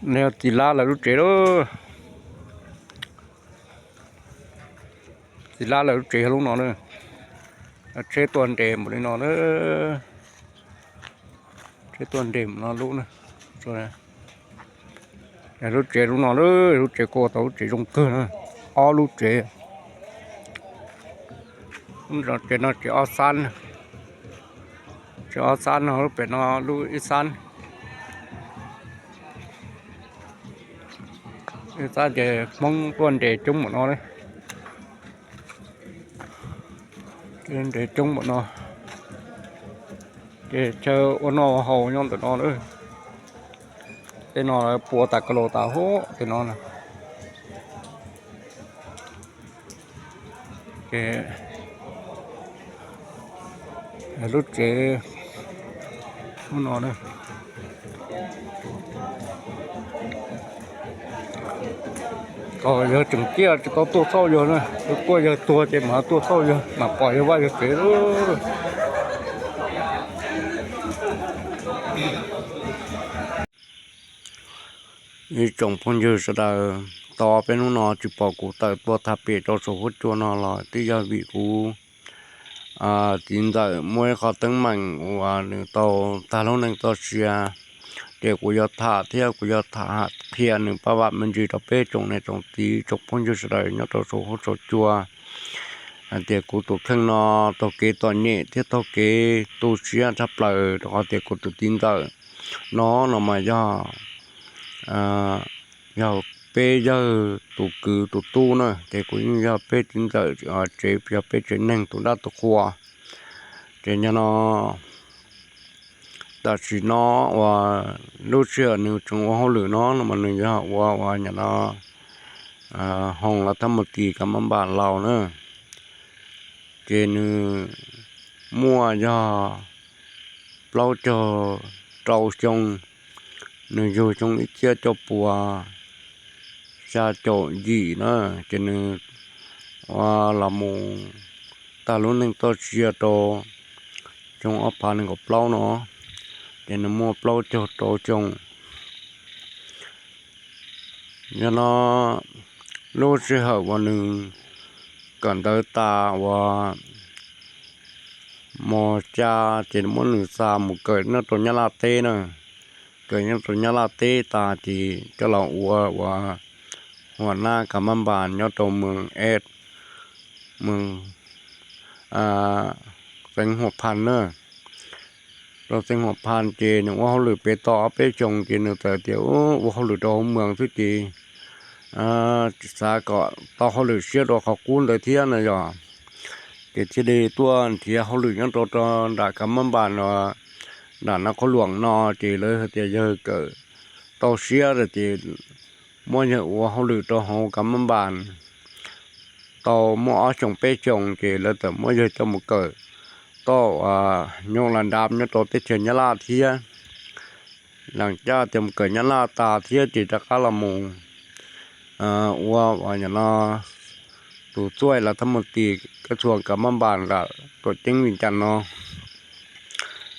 No yog txiv lab lawv lub tsev lauj. Txiv lab lawv lub tsev yog lub no na. Tsheb tuaj nres npaum li no na. Tsheb tuaj nres npaum no lub na. Lub tsev lub no, lub tsev kuj ua tau lub tsev zoo kawg na. Ob lub tsev. Tsev no tsev ob xab, tsev ob xab no, lub pem no lub ib xab. Ib xab ces Hmoob tuaj nres coob npaum no li. Nres coob npaum no. Ces chaw ua noj ua haus nyob ntawm no lawm. Tej no pua tas ka los tas huv tej no. Ces lub tsev lub no na. Yawg tseem ciaj tsis tau tuaj xauj yawg na, kuj yawg tuag ces mam tuaj xauj yawg, mam pom yawg vaj yawg tsev lawm. Ib tsoom phooj ywg sawv daws, tau peb hnub no tsis pom kuv tawm tuaj tham pem rau saum huab cua no los twb yog vim kuv txiv ntxawm muaj ib qho teeb meem uas nws tau tag lub neej txoj sia, ces kuv yuav tham thiab kuv yuav tham qhia nws paj vam me ntsis rau peb tsoom niam tsoom txiv tsoom phooj ywg sawv daws nyob rau saum huab saum cua, hais tias kuv tus kheej no taug kev txom nyem thiab taug kev tu siab tshaj plaws rau qhov tias kuv tus txiv ntxawm no no mas yog, yog peb yawg tus kwv tus tub na, ces kuv yeej yog peb txiv ntxawm tsev, yog peb tsev neeg tus dab tus qhua. Ces nyob no tam sim no uas lub sij hawm nws tseem ua hauj lwm no no mas nws yog ua uas nyob no hoo los thab mus tis kav mab npas laus na, ces nws muaj yog plaub caug rau xyoo, nws yug xyoo ib txhiab cuaj puas xya caum yim na, ces nws ua los mus tag lub neej txoj sia rau xyoo ob phav nees nkaum plaub no, ces nws muaj plaub caug rau xyoo. Yog no lub sij hawm uas nws kawm ntawv tas uas mos cas ces muab nws xa mus kawm nyob rau Nyab Laj teb na. Kawm nyob rau Nyab Laj teb tas ces coj los ua uas huam nab kav mab npas nyob rau moos es, moos xeev Huam Phas na. Rau xeev Huam Phas ces nws ua hauj lwm pem tau ob peb xyoos ces nws txawm tias ua hauj lwm rau hauv moos xwb ces tsis xav kom tau hauj lwm siab rau qhov qub ntawd thiab no yog, ces thiaj li tuaj nrhiav hauj lwm nyob rau nram kav mab npas no, nram Nab Qhob Luam no, ces lawv hais tias yawg kawm tau siab lawm ces muab yawg ua hauj lwm rau hauv kav mab npas tau muaj ob xyoos peb xyoos ces lawv txawm muab yawg coj mus kawm toj nyob las nrab nyob rau teb chaws Nyab Laj thiab. Las caj tias mus kawm Nyab Laj tas thiab ces rov qab los mus ua uas yog no tus txuj las thab mus tis kab txuas kav mab npas nram tuam ceeb Vij Cas no.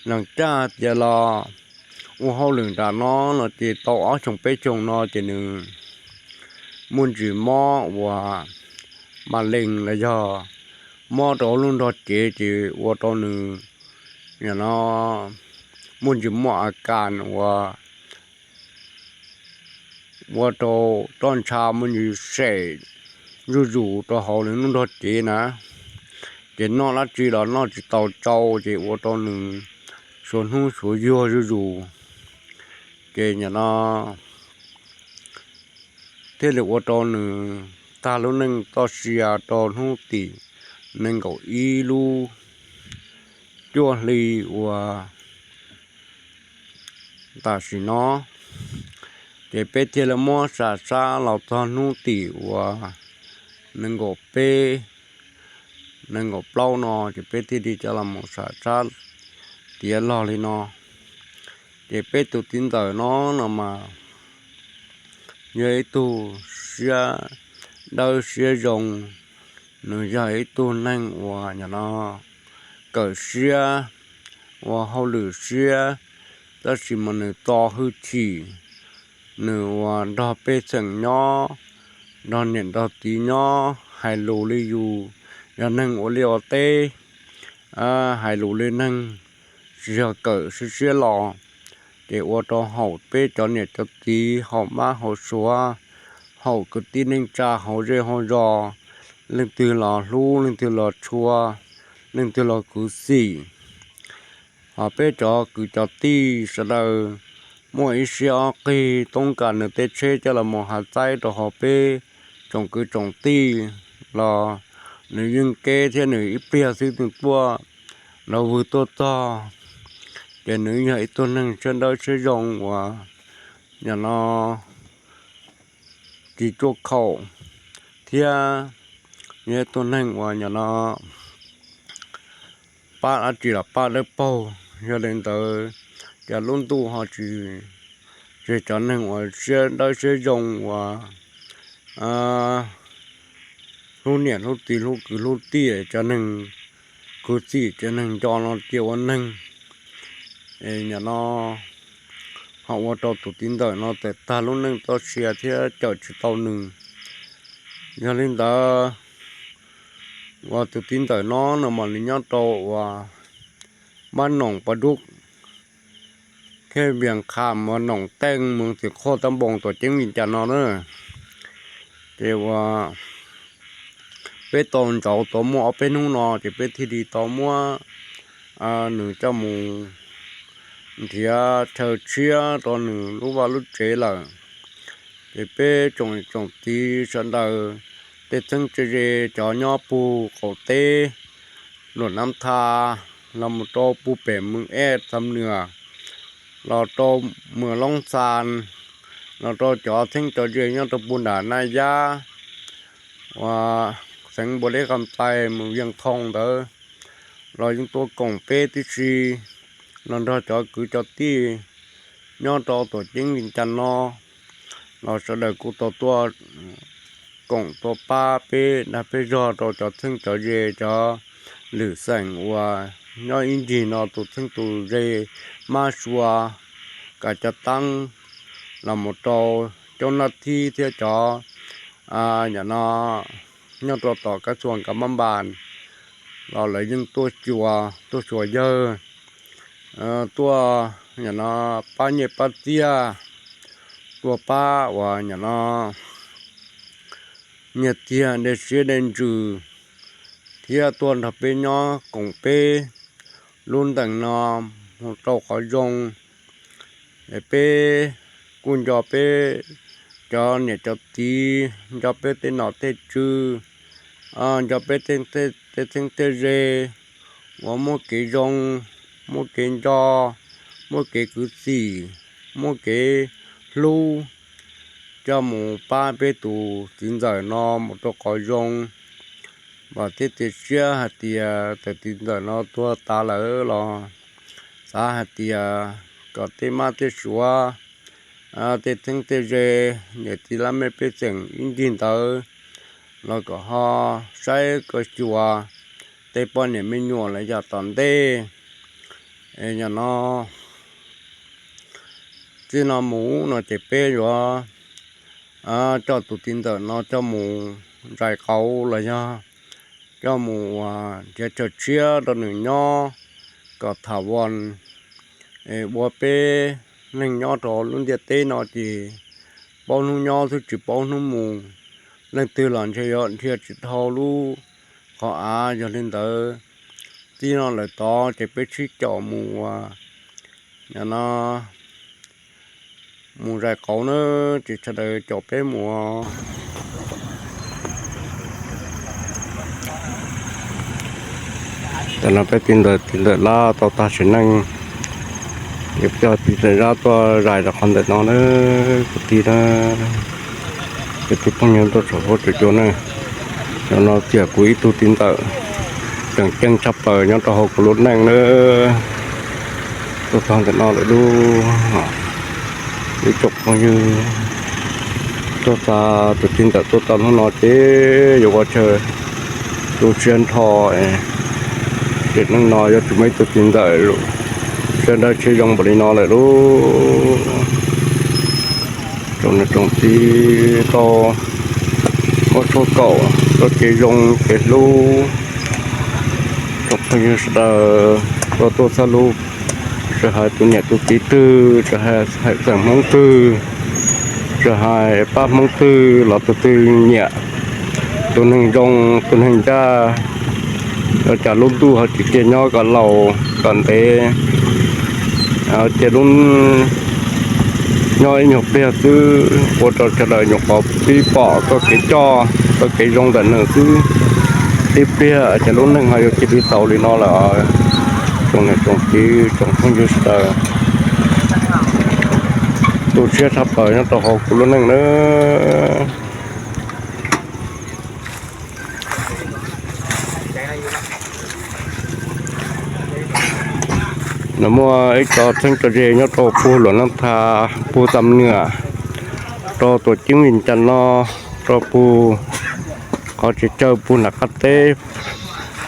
Las caj tias los ua hauj lwm nram no no ces tau ob xyoos peb xyoos no ces nws muaj ntsis mob uas ma lees los yog mob rau lub nrog cev ces ua rau nws yog no muaj ntsis muaj a kas uas ua rau roj ntsha muaj ntsis sem zuj zus rau hauv nws lub nrog cev na. Ces noj dab tsi los noj tsis tau tsau ces ua rau nws suav hnub suav yuag zuj zus. Ces yog no thiaj li ua rau nws tag lub neej txoj sia rau hnub tim nees nkaum ib lub cuaj hli uas tam sim no. Ces peb thiaj li muab sam sab los txog hnub tim uas nees nkaum peb, nees nkaum plaub no ces peb thiaj li coj los mus sam sab tiav log li no. Ces peb tus txiv ntxawm no no mas yog ib tug siab dawb siab zoo, nws yog ib tug neeg uas yog no kawm siab, ua hauj lwm siab, tab sis mas nws txo hwj chim, nws uas nrog pej xeem nyob, nrog niam nrog txiv nyob, hais lus li yus yog neeg ua liaj ua teb, hais lus li neeg tsis yog kawm siab siab los, ces ua rau haum peb cov niam cov txiv, haum mab haum suav, haum kwv tij neej tsa hauv zej hauv zos, leej twg los hlub, leej twg los tshua, leej twg los khuv xim. Ho peb cov kwv cov tij sawv daws muaj ib siab ob qig toob kas nws tej tsheb coj los mus hav txaib rau hauv peb tsoom kwv tsoom tij los nws yeej keb thiab nws ib pliag xwb nws tuaj, nrov vwg tuaj txog, ces nws yog ib tug neeg siab dawb siab zoo uas nim no tsis tsuaj khaum, thiab yog ib tug neeg uas nim no pab dab tsi los pab dawb paug. Yog li ntawd, cov lub ntuj ho tsis, ces cov neeg uas siab dawb siab zoo uas hlub niam hlub txiv hlub kwv hlub tij, cov neeg khuv xim cov neeg nco no cia ua neeg. Es nim no ho ua rau tus txiv ntxawm no tawm tag lub neej txoj sia thiab cawm tsis tau nws. Yog li ntawd, uas tus txiv ntxawm no nws mam li nyob rau uas Mab Noom Pas Dub, Khej Vias Kham, Noom Teej, Moos Txiv Qhuaj, Tab Npoos, Tuam Ceeb, Vim Cas no na. Ces uas peb tau ntsauv tau muaj ob peb hnub no ces peb thiaj li tau muab nws coj mus nrhiav chaw tshiab rau nws lub vaj lub tsev lawm. Ces peb tsoom tsoom txiv sawv daws, tej txheeb txhia ze cov nyob puag qaum teb Luam Nab Tha, los mus rau puag pem Mws Ej, Xam Nuas, los rau Mws Loob Xas, los rau cov txheeb cov ze nyob rau puag nram Naj Yab, uas xeev Npaus Lis Kham Xais, Mws Vias Thoo ntawd los yeej tuaj koom peb tib si, los nrog cov kwv cov tij nyob rau Tuam Ceeb, Vim Cas no los sawv daws kuj tau tuaj koom tuaj pab peb dag peb zog rau cov txheeb cov ze cov lwm xeem uas nyob ib ncig no tus txheeb tus ze, Mab Sua, Kav Cov Teeb, los mus rau Coob Nab Thib thiab cov nim no nyob rau tom Kab Xuas Kav Mab Npas los lawv yeej tuaj xyuas tuaj xyuas yawg, tuaj nim no pab nyiaj pab txiaj, tuaj pab uas nim no nyiaj txiag dej siab dej ntsws, thiab tuaj nrog peb nyob koom peb lub ntees no mus rau qhov zoo. Es peb kuj nco peb cov niam cov txiv, nco peb tej nom tej tswv, nco peb tej txheeb tej ze uas muaj kev zoo, muaj kev nco, muaj kev kwv xim, muaj kev hlub, coj mus pab peb tus txiv ntxawm no mus rau qhov zoo. Vam thiab cia siab hais tias thaum txiv ntxawm no tuag tas lawm los xav hais tias kom tej mab tej suav, tej txheeb tej ze, niam txiv laj mej pej xeem ib ncig ntawd los kom ho saib kom xyuas tej poj niam me nyuam los yog tom ntej. Es nim no txij no mus no ces peb yuav coj tus txiv ntxawm no coj mus zais qauv los yog coj mus ua nrhiav chaw tshiab rau nws nyob kom tham vos. Es ua peb neeg nyob rau lub ntiaj teb no ces paub hnub nyob xwb tsis paub hnub mus, leej twg los ntshe yuav dhia tsis dhau lub qhov av. Yog li ntawd, txij no lawm tod ces peb sib caum mus ua, nim no mus zais qauv na, ces sawv daws caum peb mus. Tam no peb txiv ntxawm, txiv ntxawm Lab tau tag sim neej, yuav coj txiv ntxawm Lab tuaj zais rau qhov ntawm no na, kwv tij na, kwv tij phooj ywg tuaj saum huab tsaws cua na. Nim no tiam kuv ib tug txiv ntxawm tseem ceeb tshaj plaws nyob rau hauv kuv lub neej na, tuaj txog ntawm no lawm lauj. Ib tsoom phooj ywg, tuaj xa tus txiv ntxawm tuaj txog hnub no ces yuav ua chaw tu siab nrho, ces hnub no yuav tsis muaj ib tug txiv ntxawm siab dawb siab zoo npaum li no lawm lauj. Tsoom niam tsoom txiv tau muab tshuaj kaum tau kev zoo kev hlub, tsoom phooj ywg sawv daws tau tuaj txhawb hlub, tsis hais tus niam tus txiv twg, tsis hais xeem Hmoob twg, tsis hais pab Hmoob twg los tus twg nyiam, tus neeg zoo tus neeg ncaj, ua cas lub ntuj ho tsis cia nyob kom laus kom ntev, cia lub nyob ib nyuag pliag xwb, ua rau sawv daws nyuam qhuav pib pom txoj kev coj txoj kev zoo ntawm nws xwb. Ib pliag ces lub neej ho yuav cia li txaus li no lawm. Tsoom niam tsoom txiv tsoom phooj ywg sawv daws, tu siab tshaj plaws nyob rau hauv kuv lub neej nawb. Nws muaj ib co txheeb co ze nyob rau puag Luam Naj Tha, puag Xam Nuas, rau tuam ceeb Vim Cas no, rau puag qhov tsev chaw puag nram qab teb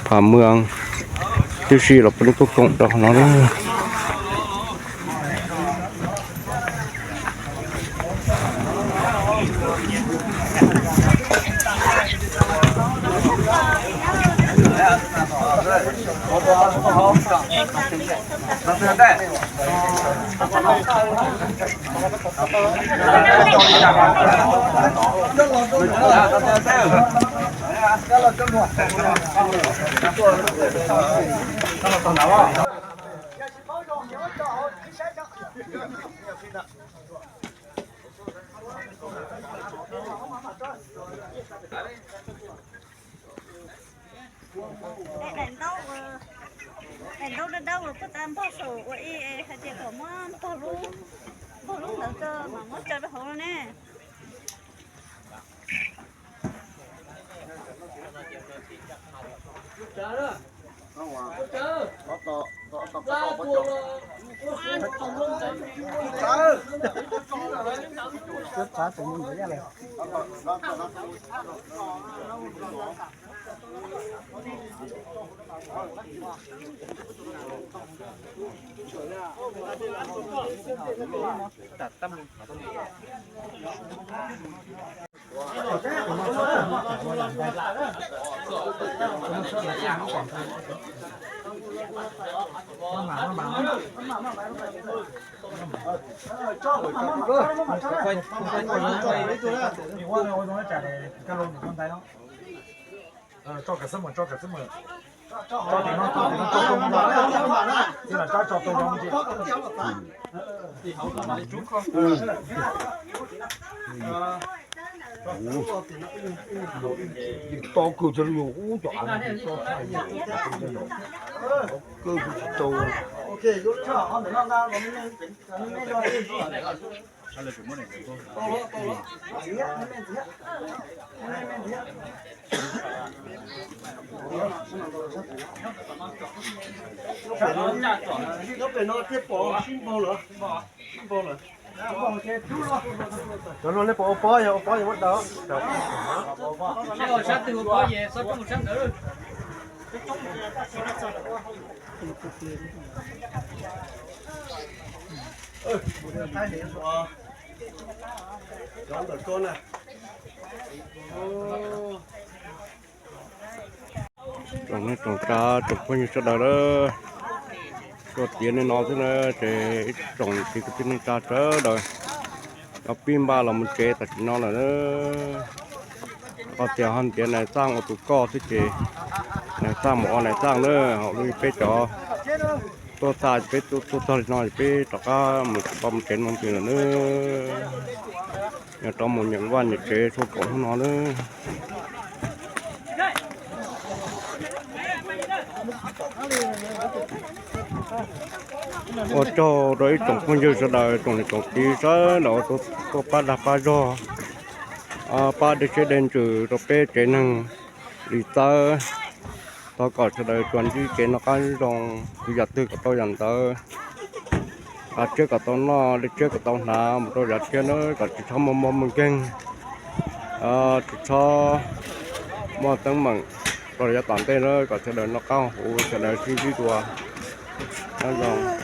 Pham Mws tib si los puav leej tuaj koom rau qhov no. Daim ntaub, daim ntaub dawb dawb uas puag ta npog saum ua ib hais tias kom muab npog lub, npog lub ntawd tso mas muab tso rau hauv ne. Tau kawg txog lub yus ub cov av no tau thaij, kawg tsis tau. Nyob pem no thiaj pom sib npaug lawm, sib npaug lawm. Cov no nej puas ua pob, yog ua pob yog muab daws. Sab twg ua pob ces xob coob sab ntawd. Cov ntawm koj na. Tsoom neej tsoom tsav tsoom phooj ywg sawv daws lawm, tuaj tiav nej no xwb na, ces ib tsoom txiv kwv tij neej tsa sawv daws, cov pib npaj los mus tsev tam sim no lawm. Qhov tias ho ntiav Nais Xaj ua tus koj xwb ces Nais Xaj mus ua Nais Xaj na, hauv lub peb cov tuaj xa peb tuaj txog li no ces peb rov qab mus tsis pab mus tsev no ntws lawm na. Yog rov mus nyeem vaj nyeem tsev tshuaj kaum hnub no na. Ua tsaug rau ib tsoom phooj ywg sawv daws, tsoom niam tsoom txiv sawv daws tuaj pab dag pab zog, pab dej siab dej ntsws rau peb tsev neeg li txawb. Thov kom sawv daws tsuas ntsib kev noj qab nyob zoo, kuv yam twg kom tau yam ntawd, av tsiab kom tau noj, dej tsiab kom tau hnav, mus rau yav tsiab na kom tsis txhob muaj mob muaj nkeeg, tsis txhob muaj teeb meem rau yav tom ntej na, kom sawv daws noj qab huv, sawv daws sib ntsib dua nyob zoo.